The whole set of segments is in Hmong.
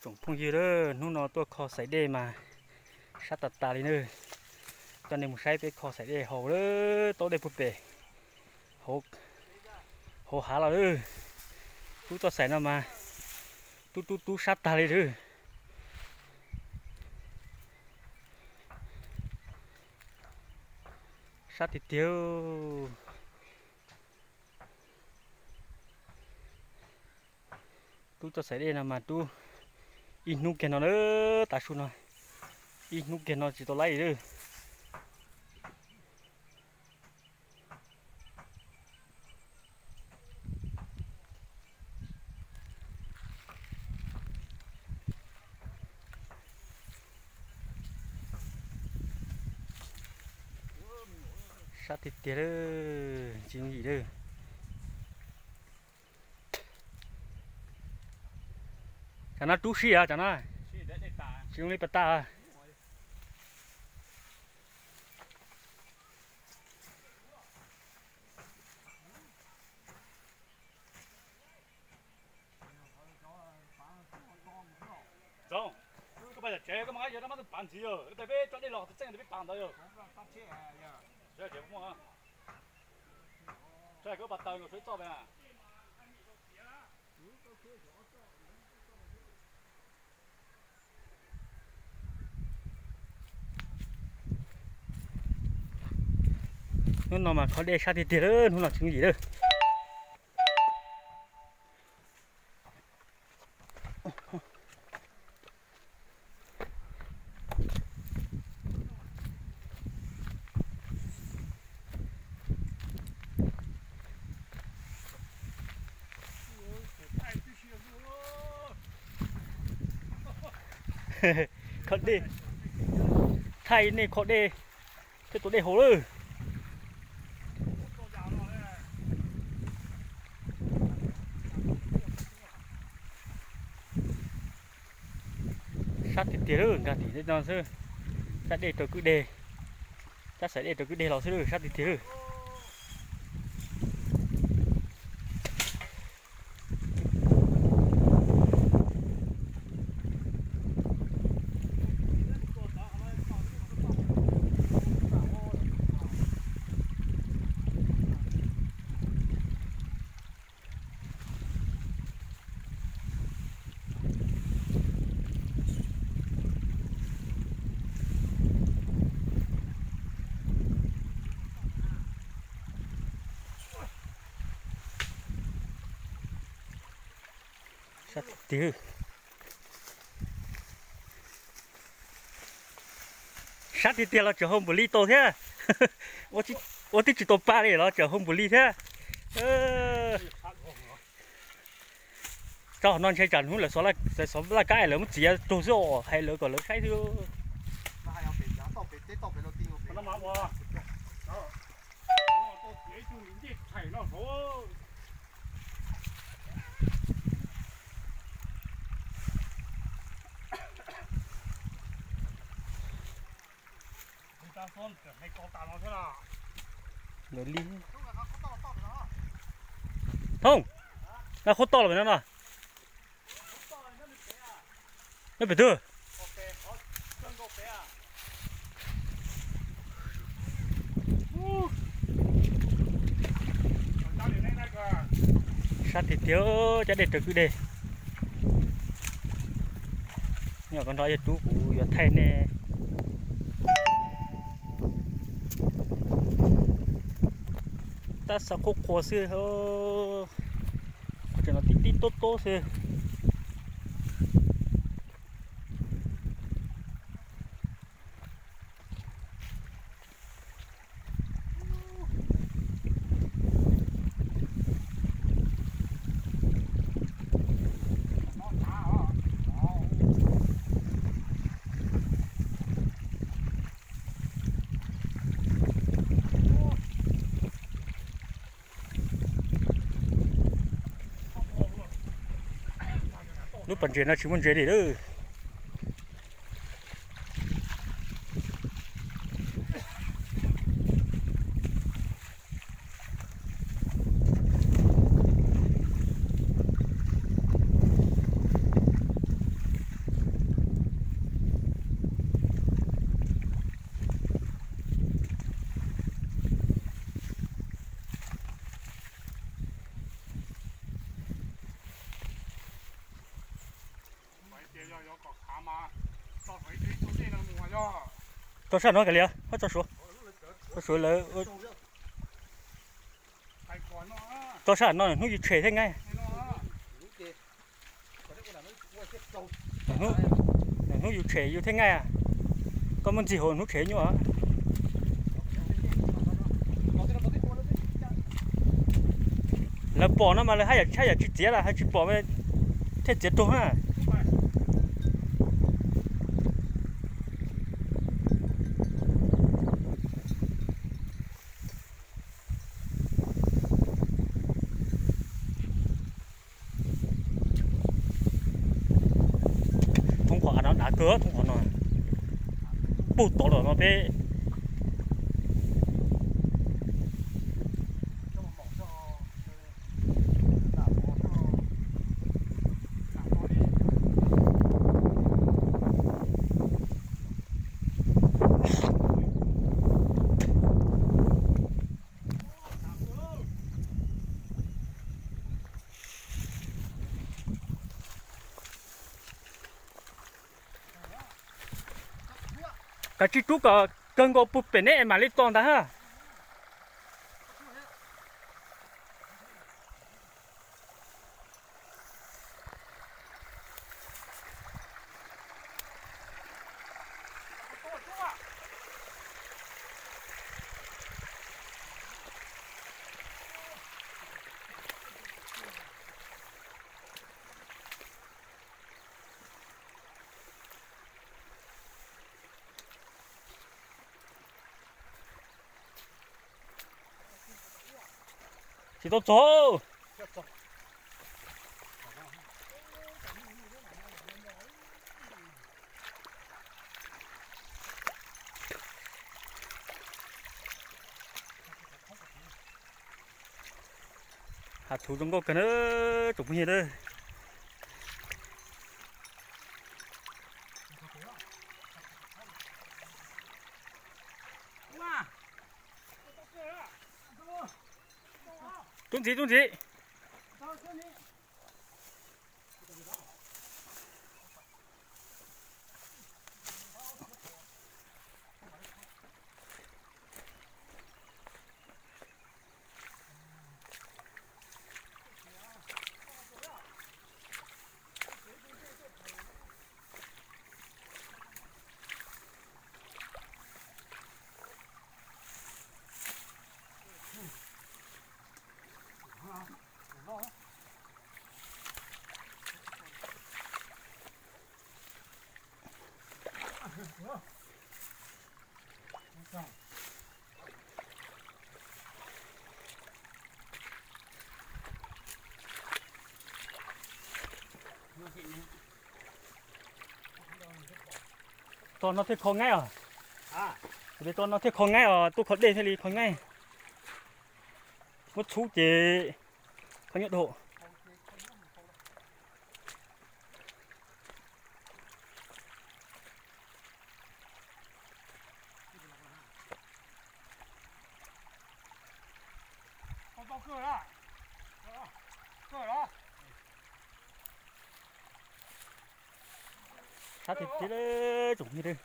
Tsoom phooj ywg, hnub no tuaj kho xaiv dej mas sab tas tas li na. Coj nej mus saib peb kho xaiv dej hauv taub dej puag pem hauv hav los. Tub txoj xaiv no mas tub tub tub sab tag li lawm. Sab tiag tiag. Tub txoj xaiv dej no mas tub ib hnub kiag no na, tav su no ib hnub kiag no tsis tau laib li lawm. Sab tiag tiag lawm, tsis yooj yim lawm. Tsam no rub sij, tsam no tsis zoo li pas tas. Zoo, koj pas yam tsev koj mas yuav rov qab pav ntxiv yog peb tso dej los txeej peb pav ntawd yog. Tsev muaj, tsev koj pas taws los suav txoj pem. Hnub no mas kho dej sab tiag tiag lawm, hnub no tsis yooj yim lawm. Kho dej, thaij nej kho dej thiab tua dej haus lawm. Sab tiag tiag lawm, nkag tim no xwb, cab dej raws kwj deg, cab xaiv dej raws kwj deg los xwb, sab tiag tiag lawm. Sab tiag tiag. Sab tiag tiag los tseem hau npum li tau thiab. Ua twb tsis tau pa li los tseem hau npum li thiab. Tso no ntshe tsam hnub lawv xov laj kab lawv muab txiav rau xwb os, hais lawv kom lawv saib xwb. Li Thoob, nqa khuab toj los pem no no. Nyob pem twg? Sab tiag tiag, cab dej raws kwj deg. Nyob koj nrog yawg rub kuv yuav thaij nej. Tab xav qhuav qhuav xwb, qhov tseem no tib tib tob tob xwb. Lub pas ntses no tsis muaj ntses li lawm. Tso sab no kiag li, koj tso suav, tso suav lawm. Tso sab no hnub yus tshem thiaj nqaij. Hnub yus tshem yus thiaj nqaij. Koj muab ntxig hauv hnub tshem nyuaj. Lawv pom no mas lawv haj yam tsis txiav, lawv haj tsis pom thiaj txiav raug na. Thoob qhov av no dav kawg, thoob qhov no puag tod los no peb. Kav tsij rub kom kawg nkaus puag pem neb mam li tos ntag ha. Tsis tau txog. Hav thuv zoo nkauj kawg na tsoom phooj ywg na. Tub ntxiv, tub ntxiv. Tog no thiaj kho nqaij os. Tus tog no thiaj kho nqaij os, tuaj kho dej thiaj li kho nqaij. Muab txhub ces kho nyob dhau. Sab tiag tiag tsoom phooj ywg.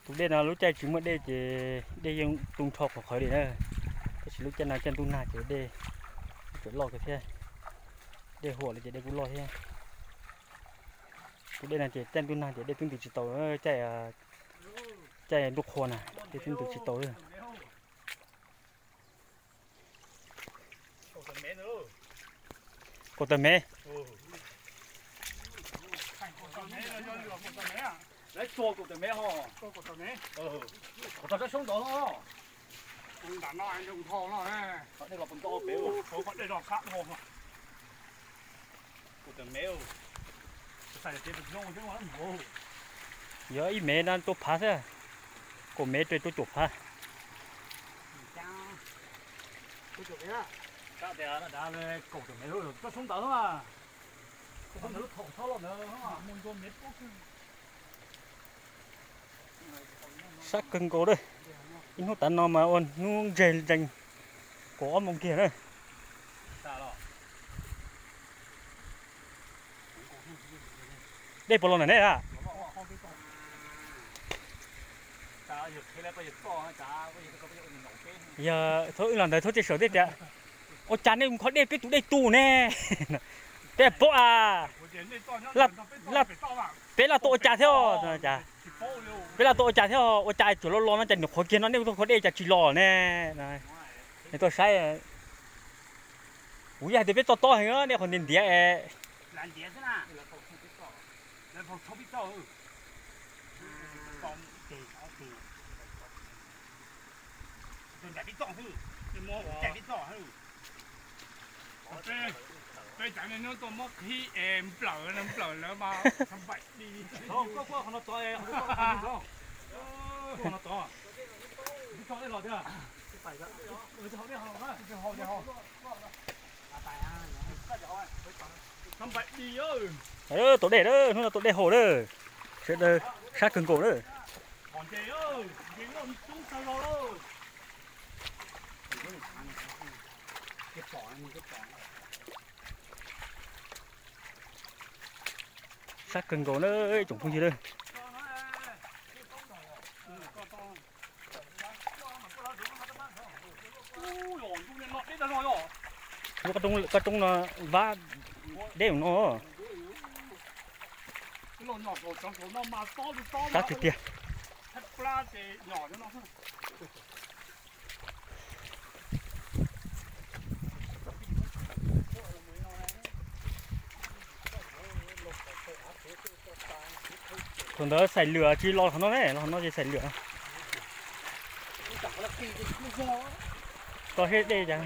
Tus dej no lub caij tsis muaj dej ces dej yeej tu nrho qhov qhawv li na. Tab sis lub caij no caij ntuj nag ces dej tseem loj kawg thiab. Dej huam li ces dej kuj loj thiab. Tus dej no ces caij ntuj nag ces dej twb ntws tsis tau, caij, caij ntuj qhua na, dej twb ntws tsis tau li. Kaum tawm mev. Yog ib mev no rau phav xwb, kaum mev rau rau caum phav. Sab kawg nkaus lawm. Ib hnub tav no mas ua hnub ntseg ntsees, kaum ob moos kiag na. Dej puas los ntawm nej a? Yog thaum wb los ntawd thaum tej saum tej tias, ua cas nej mus kho dej peb tus dej tu ne? Peb paub a, peb laj tuaj ua cas thiab, peb laj tuaj ua cas thiab, ua cas tsuas los los no cas nws qhuav kiag no nej tuaj kho dej cas tsis los ne? Nej tuaj saib, kuv yeej hais tias peb toj tob heev nej qhov ntiav ntiav es. Peb cov niaj hnub tuaj muab qhib es nplawm nplawm lawv mas, Tau dej lawm, hnub no tau dej haus lawm, sawv daws sab kawg nkaus lawm. Sab kawg nkaus na tsoom phooj ywg na. Lub qab roob no vab deb no. Sab tiag tiag. Thaum ntawd xaim lwam tsis los qhov no ne, los qhov no ces xaim lwam. Tso siab dej cas.